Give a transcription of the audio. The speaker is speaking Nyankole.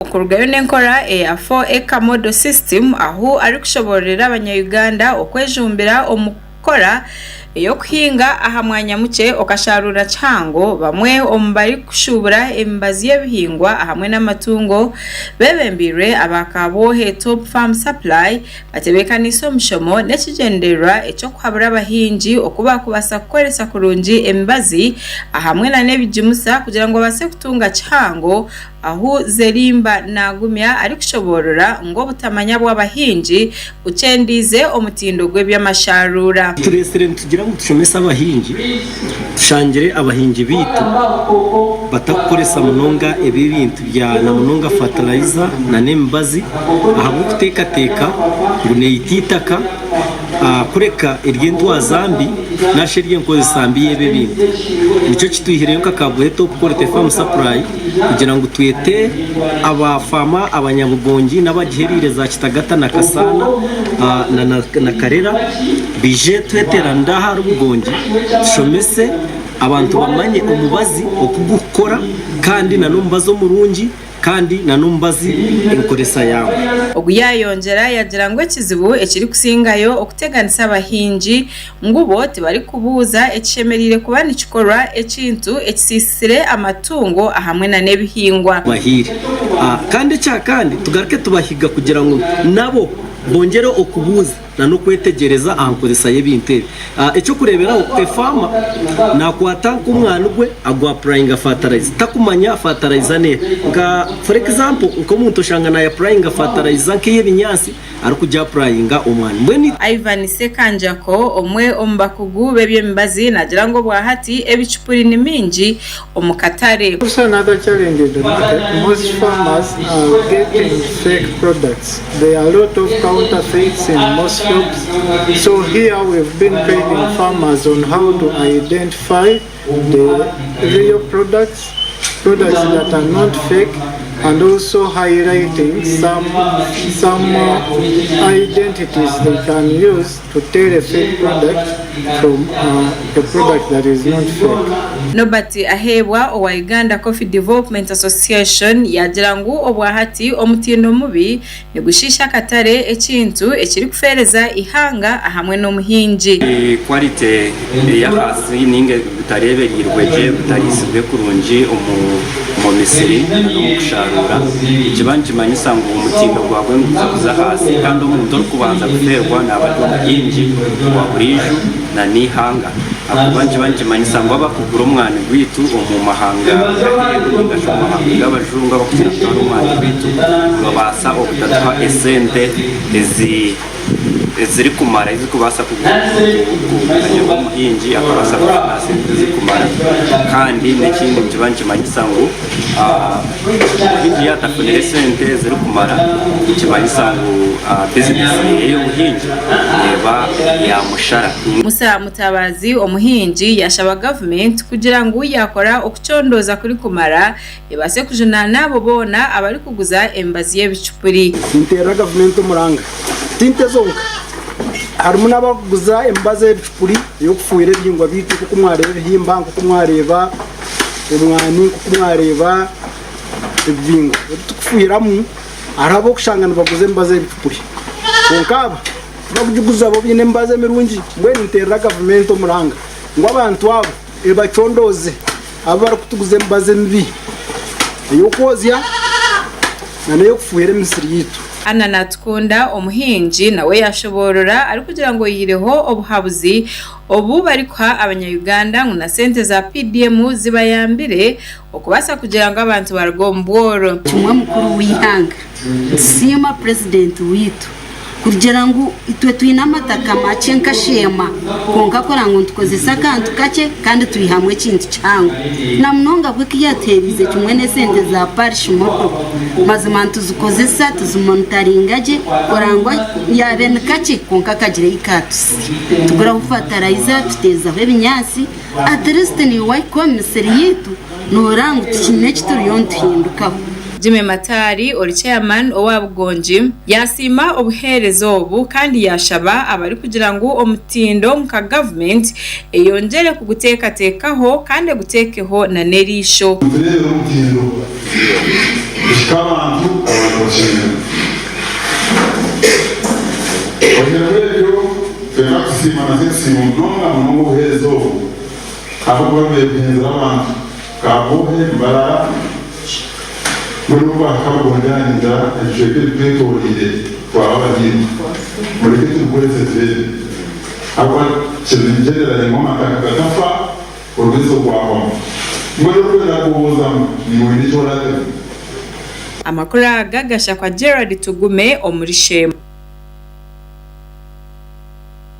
Okurugayo n'enkora eya Four Acre Model System ahu arikushoboororera abanya-Uganda okwejumbira omu kukora ey'okuhinga aha mwanya mukye okasharuura kihango, bamwe omu barikushuubura emibazi y'ebihingwa ahamwe n'amatungo beebembeirwe aba Kabwohe Top Farm Supply batebeekaniise omushomo n'ekigyendererwa eky'okuhabura abahingi oku baakubaasa kukoresa kurungi emibazi ahamwe n'ebigimusa kugira ngu babaase kutunga kihango Ahu Zerimba naagumya arikushoboorora ngu obutamanya bw'abahingi bukyendiize omutindo gw'eby'amasharuura. Tureetsire nitugira ngu tushomese abahingi, tushangire abahingi baitu batakukoresa munonga ebi ebintu bya na munonga fatalayiza na n'emibazi ahabw'okuteekateeka ngu neita eitaka. Kureka eri entwaza mbi narishi eri enkozesa mbi y'ebi ebintu. Nikyo kitwihireyo nka Kabwohe Top Quality Farm Supply kugira ngu twete aba faama abanyabugongi n'abagihereire za Kitagata na Kasaana na Karera baije tweteranire aha ahari Bugongi tushomese abantu bamanye omubazi oku gukukora kandi n'omubazi omurungi. Kandi na n'omubazi enkoresa yaawe. Ogu yaayongyera yagira ngu ekizibu ekirikusingayo okuteganisa abahingi ngu bo tibarikubuuza ekishemereire kuba nikikorwa ekintu ekisiisire amatungo ahamwe na n'ebihingwa. Bahiire. Kandi ekyakandi tugaruke tubahiga kugira ngu nabo bongyere okubuuza. na n'okwetegyereza aha nkozesa y'ebintu ebi. Eky'okureeberaho, efaama naakwata nk'omwani gwe agwapurayinga fatarayiza, takumanya fatarayiza n'eha. Nka for example, nk'omuntu oshanga naayapurayinga fatarayiza nk'ey'ebinyaatsi arikugyapurayinga omwani. Mbwenu. Ivan Ssekanjako, omwe omu bakugu b'eby'emibazi naagira ngu obwahati ebicupuri ni mingi omu katare. Also another challenge in the market, most farmers are getting fake products. There are a lot of counterfeits in most shops. So here we've been training farmers on how to identify the real products, products that are not fake, and also highlighting some, some identities they can use to tell a fake product from uh, a product that is not fake. Nobert Aheebwa owa Uganda Coffee Development Association yaagira ngu obwahati omutindo mubi nigushiisha akatare ekintu ekirikufeereza eihanga ahamwe n'omuhingi. Quality ey'ahaasi ninga butareebereirwe gye, butariisibwe kurungi omu misiri n'omu kusharuura, nikiba nikimanyisa ngu omutindo gwabwo niguza kuza ahaasi kandi omuntu orikubanza kufeerwa naaba ari omuhingi wa buriijo n'eihanga ahakuba nikiba nikimanyisa ngu abakugura omwani gwaitu omu mahanga g'aheeru ninga shi omu mahanga g'abajungu abakukira kutwara omwani gwaitu nibabaasa obutatuha esente ezi ezirikumara ezirikubaasa kuganyirwa omuhingi akabaasa kufuna sente ezirikumara kandi n'ekindi nikiba nikimanyisa ngu omuhingi yaaba atafunire sente ezirikumara nikimanyisa ngu bizinesi ye ey'obuhingi neeba yaamushara. Musa Mutabazi omuhingi yaashaba gavumenti kugira ngu yaakora okucondooza kurikumara ebaase kujunaana abo boona abarikuguza emibazi y'ebicupuri. Ninteerera gavumenti omuranga, ti nte zonka, harimu n'abarikuguza emibazi y'ebicupuri ey'okufuuhira ebihingwa byaitu nk'oku mwareeba ebihimba, nk'oku mwareeba omwani, nk'oku mwareeba ebibingo ebi turikufuuhiramu. Hariho ab'okushanga nibaguza emibazi y'ebicupuri kwonka aba tibakugiguza bo baine emibazi emirungi. Mbwenu ninteerera gavumenti omuranga ngu abantu abo ebacondooze. Abu barikutuguza emibazi emibi ey'okwozya nana ey'okufuuhira emisiri yaitu. Anna Natukunda omuhingi nawe yashoboorora arikugira ngu oihireho obuhabuzi obu barikuha abanya Uganda ngu na sente za PDM zibayambire okubaasa kugira ngu abantu baruge omu bworo. Kimwe mukuru w'eihanga nitusiima purezidenti waitu kurugira ngu itwe twine amataka makye nka Sheema kwonka kureba ngu nitukozesa akantu kakye kandi twihamu ekintu kihango na munonga bwo ku yatuheeriize kimwe n'esente za parish model mazima nituzikozesa tuzimonitaringa gye kureba ngu yaabe ni kakye kwonka kagira ei kaatuhitsya. Tuguraho fatarayiza tuteezaho ebinyaatsi at least niiwe wahika omu misiri yaitu noreeba ngu tikiine eki turiyo nituhindukaho. Jimmy Matari ori Chairman owa Bugongi yasiima obuheereza obu kandi yashaba abarikugira ngu omutindo nka gavumenti eyongyere kuguteekateekaho kandi eguteekeho na n'eriisho. Nitureebera omutindo kuhika abantu, abantu bashemererwe. Oihireho ebyo, twenda kusiima na tusiima munonga munonga obuheereza obu ahabw'okuba bwebembire abantu. Kabwohe, Mbarara, mbwenu obu twahika Bugonde aha ebicweka ebitwetoreire twaba abahingi. Mureke tubikorese tureebe. Ahabw'okuba kiri nikigyendera ngu amataka gakafa, orwezo rwahwamu. Mbwenu orikwenda kubuuza ngu niiwe oine eki oratema? Amakuru aga gashakwa Gerald Tugume omuri Sheema.